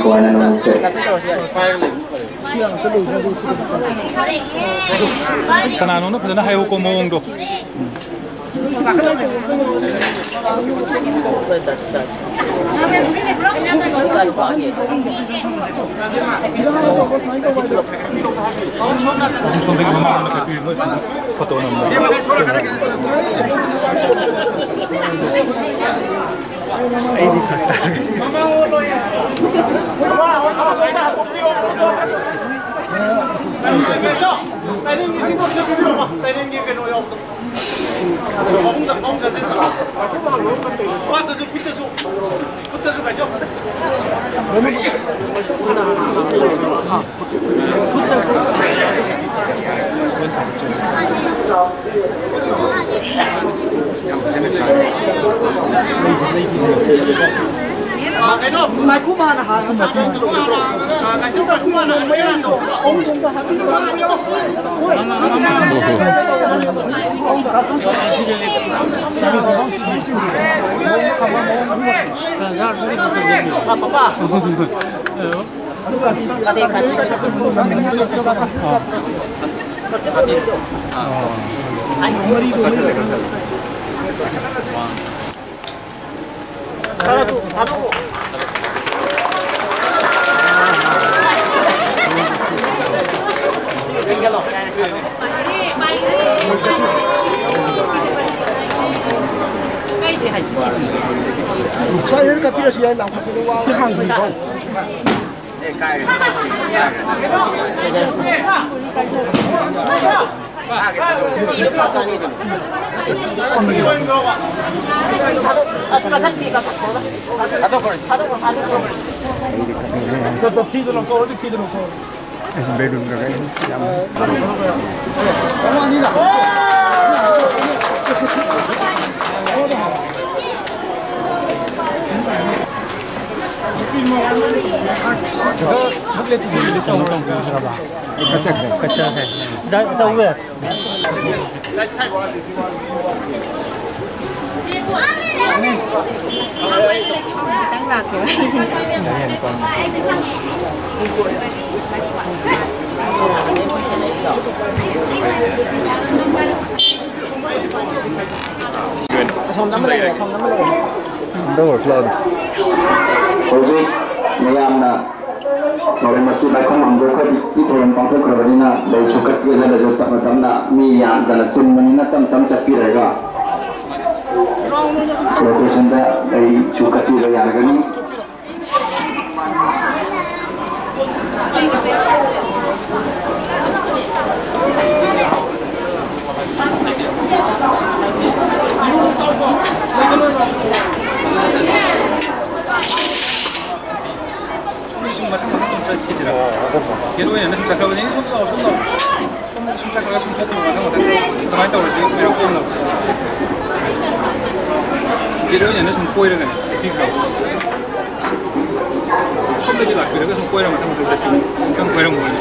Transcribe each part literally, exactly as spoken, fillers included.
ꯀꯣꯟꯅ ꯅꯣꯡꯁꯦ꯫ ꯀꯅꯥꯅꯣꯅ ꯐꯖꯅ ꯍꯥꯏꯌꯨꯀꯣ ꯃꯑꯣꯡꯗꯣ꯫ ꯁꯣꯝꯗꯒꯤ ꯃꯃꯥꯡꯂꯣꯝꯗ ꯀꯛꯄꯤꯌꯨ, ꯃꯣꯏ ꯐꯣꯇꯣ ꯅꯝꯕ꯫ ꯑꯁ, ꯑꯩꯗꯤ ꯐꯔꯛ ꯇꯥꯔꯦ꯫ ꯁ꯭ꯋꯥꯏꯗ ꯀꯠꯄꯤꯔꯁꯨ ꯌꯥꯏ, ꯂꯥꯎꯊꯠꯄꯗꯣ ꯋꯥ꯫ ꯑꯩꯁ ꯕꯦꯂꯨꯟꯒ ꯀꯩꯅꯣ ꯌꯥꯝ ꯀꯆꯥ ꯀꯆꯥ ꯍꯦ꯫ ꯈꯤꯇꯪ ꯂꯥꯛꯀꯦ꯫ ꯍꯧꯖꯤꯛ ꯃꯌꯥꯝꯅ ꯊꯧꯔꯝ ꯑꯁꯤ ꯃꯥꯏꯈꯨꯝ ꯍꯥꯡꯗꯣꯛꯈ꯭ꯔꯕꯤ ꯊꯧꯔꯝ ꯄꯥꯡꯊꯣꯛꯈ꯭ꯔꯕꯅꯤꯅ ꯂꯩꯁꯨ ꯀꯠꯄꯤꯒꯗꯕꯁꯨ ꯇꯞꯅ ꯇꯞꯅ, ꯃꯤ ꯌꯥꯝꯗꯅ ꯆꯤꯟꯕꯅꯤꯅ ꯇꯞ ꯇꯞ ꯆꯠꯄꯤꯔꯒ ꯂꯣꯀꯦꯁꯟꯗ ꯂꯩꯁꯨ ꯀꯠꯄꯤꯕ ꯌꯥꯔꯒꯅꯤ꯫ ꯁꯨꯝ ꯃꯊꯪ ꯃꯊꯪ ꯁꯨꯝ ꯆꯠꯈꯤꯁꯤꯔꯥ? ꯒꯦꯠ ꯑꯣꯏꯅ ꯁꯨꯝ ꯆꯠꯈ꯭ꯔꯕꯅꯤ꯫ ꯁꯣꯝꯗ ꯂꯥꯛꯑꯣ, ꯁꯣꯝꯗ ꯂꯥꯛꯑꯣ꯫ ꯁꯣꯝꯗꯒꯤ ꯁꯨꯝ ꯆꯠꯈ꯭ꯔꯒ ꯁꯨꯝ ꯆꯠꯈꯤꯕ ꯃꯊꯪ ꯃꯊꯪ ꯑꯗꯨꯃꯥꯏꯅ ꯇꯧꯔꯁꯤ꯫ ꯃꯌꯥꯝ ꯄꯨꯟꯅ ꯒꯦꯠ ꯑꯣꯏꯅ ꯁꯨꯝ ꯀꯣꯏꯔꯒꯅꯦ ꯆꯠꯄꯤꯈ꯭ꯔꯣ꯫ ꯁꯣꯝꯗꯒꯤ ꯂꯥꯛꯄꯤꯔꯒ ꯁꯨꯝ ꯀꯣꯏꯔ ꯃꯊꯪ ꯃꯊꯪ ꯆꯠꯄꯤꯌꯨ꯫ ꯃꯊꯪ ꯀꯣꯏꯔꯝꯃꯣꯏꯅꯦ꯫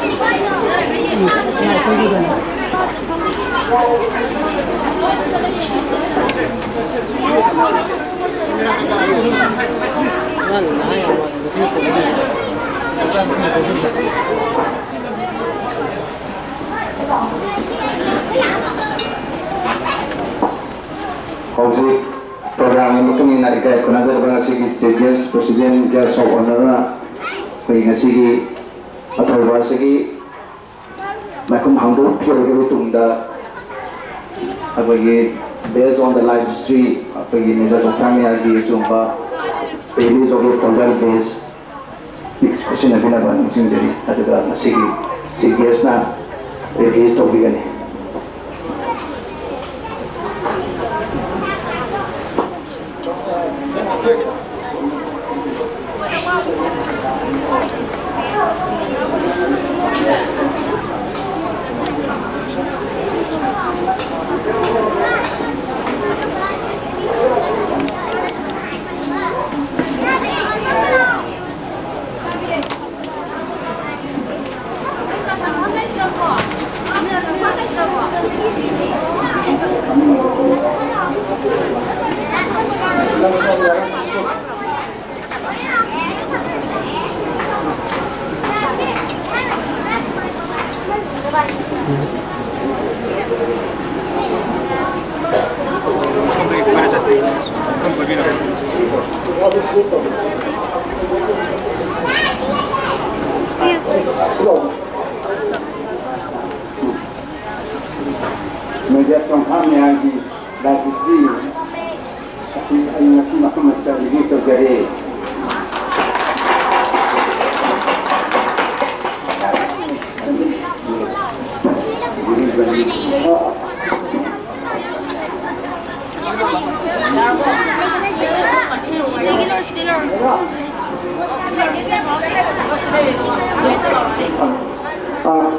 ꯍꯧꯖꯤꯛ ꯄ꯭ꯔꯣꯒ꯭ꯔꯥꯝꯒꯤ ꯃꯇꯨꯡ ꯏꯟꯅ ꯏꯀꯥꯏ ꯈꯨꯝꯅꯖꯔꯕ ꯉꯁꯤꯒꯤ Chief Guest, President, Guest of Honour ꯑꯩꯈꯣꯏ ꯉꯁꯤꯒꯤ ꯑꯊꯧꯕ ꯑꯁꯤꯒꯤ ꯃꯥꯏꯈꯨꯝ ꯍꯥꯡꯗꯣꯛꯄꯤꯔꯕ ꯃꯇꯨꯡꯗ ꯑꯩꯈꯣꯏꯒꯤ based on the life history ꯑꯩꯈꯣꯏꯒꯤ ꯃꯦꯖꯔ ꯀꯣꯡꯊꯥꯡ ꯃꯌꯥꯒꯤ ꯑꯆꯨꯝꯕ release of the Tawgal Base ꯈꯨꯠꯁꯤꯟꯅꯕꯤꯅꯕ ꯅꯤꯡꯁꯤꯡꯖꯔꯤ꯫ ꯑꯗꯨꯒ ꯃꯁꯤꯒꯤ Chief Guest ꯅ release ꯇꯧꯕꯤꯒꯅꯤ꯫ ꯃꯌꯥꯝꯒꯤ ꯂꯥꯏꯔꯤꯛꯁꯤ ꯑꯁꯤ ꯑꯩ ꯉꯁꯤ ꯃꯐꯝ ꯑꯁꯤꯗ release ꯇꯧꯖꯔꯦ꯫ ꯑꯥ,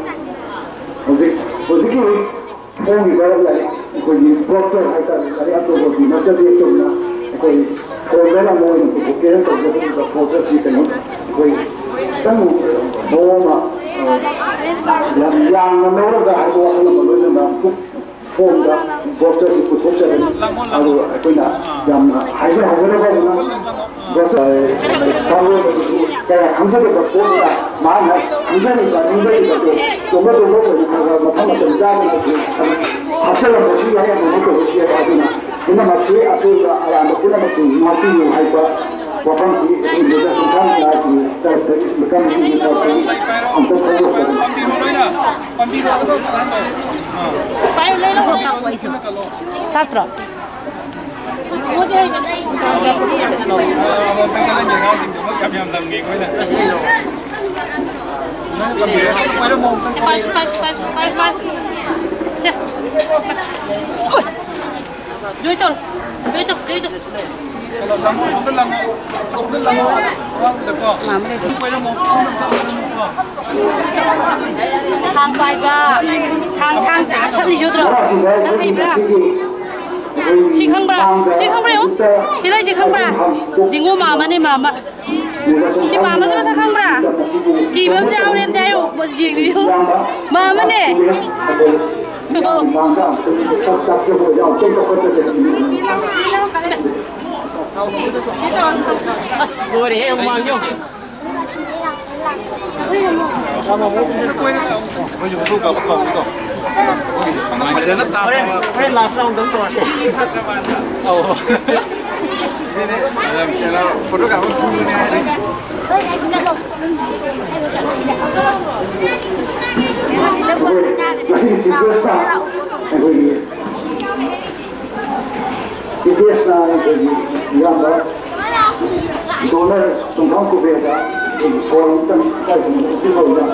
ꯍꯧꯖꯤꯛ, ꯍꯧꯖꯤꯛꯀꯤ ꯐꯣꯡꯉꯤꯕ ꯂꯥꯏꯔꯤꯛ, ꯑꯩꯈꯣꯏꯒꯤ poster ꯍꯥꯏꯇꯥꯔꯦ, ꯂꯥꯏꯔꯤꯛ ꯑꯆꯧꯕꯁꯤ ꯅꯠꯇ꯭ꯔꯗꯤ ꯑꯆꯨꯝꯅ ꯑꯩꯈꯣꯏ ꯐꯣꯟꯗ ꯑꯃ ꯑꯣꯏꯅ ꯄꯨꯊꯣꯛꯀꯦꯅ ꯇꯧꯖꯕꯅꯤꯗ, posterꯁꯤ ꯀꯩꯅꯣ, ꯑꯩꯈꯣꯏ ꯈꯤꯇꯪ ꯃꯑꯣꯡ ꯑꯃ, ꯑ, ꯌꯥꯝ ꯌꯥꯝꯅ ꯂꯧꯔꯒ ꯍꯥꯏꯕ ꯋꯥꯈꯜ ꯑꯃ ꯂꯣꯏꯅꯅ ꯐꯣꯟꯗ posterꯁꯤ ꯄꯨꯊꯣꯛꯆꯕꯅꯤ꯫ ꯑꯗꯨ ꯑꯩꯈꯣꯏꯅ ꯌꯥꯝꯅ ꯍꯥꯏꯖ ꯍꯥꯏꯖꯔꯒ ꯀꯌꯥ ꯈꯪꯖꯗꯕ ꯄꯣꯠꯅ ꯃꯥꯅ ꯈꯪꯖꯔꯤꯕ, ꯈꯪꯖꯔꯤꯕꯗꯣ ꯇꯣꯝꯕ ꯇꯣꯝꯕ ꯑꯣꯏꯅ ꯈꯔ ꯈꯔ ꯃꯐꯝ ꯃꯇꯝ ꯆꯥꯗꯅ ꯍꯥꯞꯆꯤꯜꯂꯝꯕꯁꯨ ꯌꯥꯏ, ꯑꯃ ꯇꯧꯕꯁꯨ ꯌꯥꯏ꯫ ꯑꯗꯨꯅ ꯄꯨꯝꯅꯃꯛꯁꯤ ꯑꯇꯣꯏꯕ ꯑꯔꯥꯟꯕ ꯄꯨꯝꯅꯃꯛꯁꯤ ꯉꯥꯛꯄꯤꯌꯨ ꯍꯥꯏꯕ ꯋꯥꯐꯝꯁꯤ ꯑꯩꯈꯣꯏ ꯂꯤꯗꯔ ꯁꯪꯒꯥꯝꯒꯤ ꯇꯔꯞꯇꯒꯤ ꯂꯩꯀꯥꯏ ꯃꯤꯁꯤꯡꯒꯤ ꯇꯔꯞꯇꯒꯤ ꯑꯝꯇ ꯐꯣꯡꯗꯣꯛꯆꯕꯅꯤ꯫ ꯄꯥꯏꯌꯨ, ꯂꯩꯔꯛꯑꯣ꯫ ꯀꯥꯞꯇ꯭ꯔꯣ? ꯄꯥꯏꯁꯨ, ꯄꯥꯏꯁꯨ, ꯄꯥꯏꯁꯨ, ꯄꯥꯏꯁꯨ, ꯄꯥꯏꯁꯨ꯫ ꯁꯦ꯫ ꯑꯣꯏ꯫ ꯖꯣꯏ ꯇꯧꯔꯣ꯫ ꯖꯣꯏ ꯇꯧ, ꯖꯣꯏ ꯇꯧ꯫ ꯃꯥꯃ ꯂꯩ꯫ ꯊꯥꯡ ꯄꯥꯏꯕ꯫ ꯊꯥꯡ, ꯊꯥꯡ ꯁꯠꯂꯤꯁꯦ ꯎꯗ꯭ꯔꯣ? ꯅꯪ ꯍꯩꯕ꯭ꯔꯥ? ꯁꯤ ꯈꯪꯕ꯭ꯔꯥ? ꯁꯤ ꯈꯪꯕ꯭ꯔꯥ ꯌꯦꯡꯉꯨ꯫ ꯁꯤ ꯂꯩꯁꯦ ꯈꯪꯕ꯭ꯔꯥ? ꯗꯤꯡꯒꯣ ꯃꯥꯃꯅꯦ, ꯃꯥꯃ꯫ ꯁꯤ ꯃꯥꯃꯁꯦ ꯃꯁꯛ ꯈꯪꯕ꯭ꯔꯥ? ꯀꯤꯕ ꯑꯃ ꯌꯥꯎꯔꯦ ꯑꯝꯇ ꯍꯥꯏꯌꯨ꯫ ꯃꯁꯤ ꯌꯦꯡꯉꯨ꯫ ꯃꯥꯃꯅꯦ꯫ ꯑꯁ, ꯂꯣꯏꯔꯦꯍꯦ, ꯍꯨꯃꯥꯡꯗꯤ ꯌꯦꯡꯉꯨ꯫ ꯍꯣꯔꯦꯟ, ꯍꯣꯔꯦꯟ last round ꯑꯃ ꯇꯧꯔꯁꯦ꯫ ꯑꯧ꯫ ꯃꯁꯤꯒꯤ sequence-ꯇ ꯑꯩꯈꯣꯏꯒꯤ ꯒꯦꯁꯅ ꯑꯩꯈꯣꯏꯒꯤ ꯏꯌꯥꯝꯕ ꯗꯣꯅꯔ ꯆꯨꯝꯐꯝ ꯀꯨꯕꯦꯔꯗ ꯑꯩꯈꯣꯏꯒꯤ ꯁꯣꯜ ꯑꯃꯇꯪ ꯄꯤꯕ ꯑꯣꯏꯅ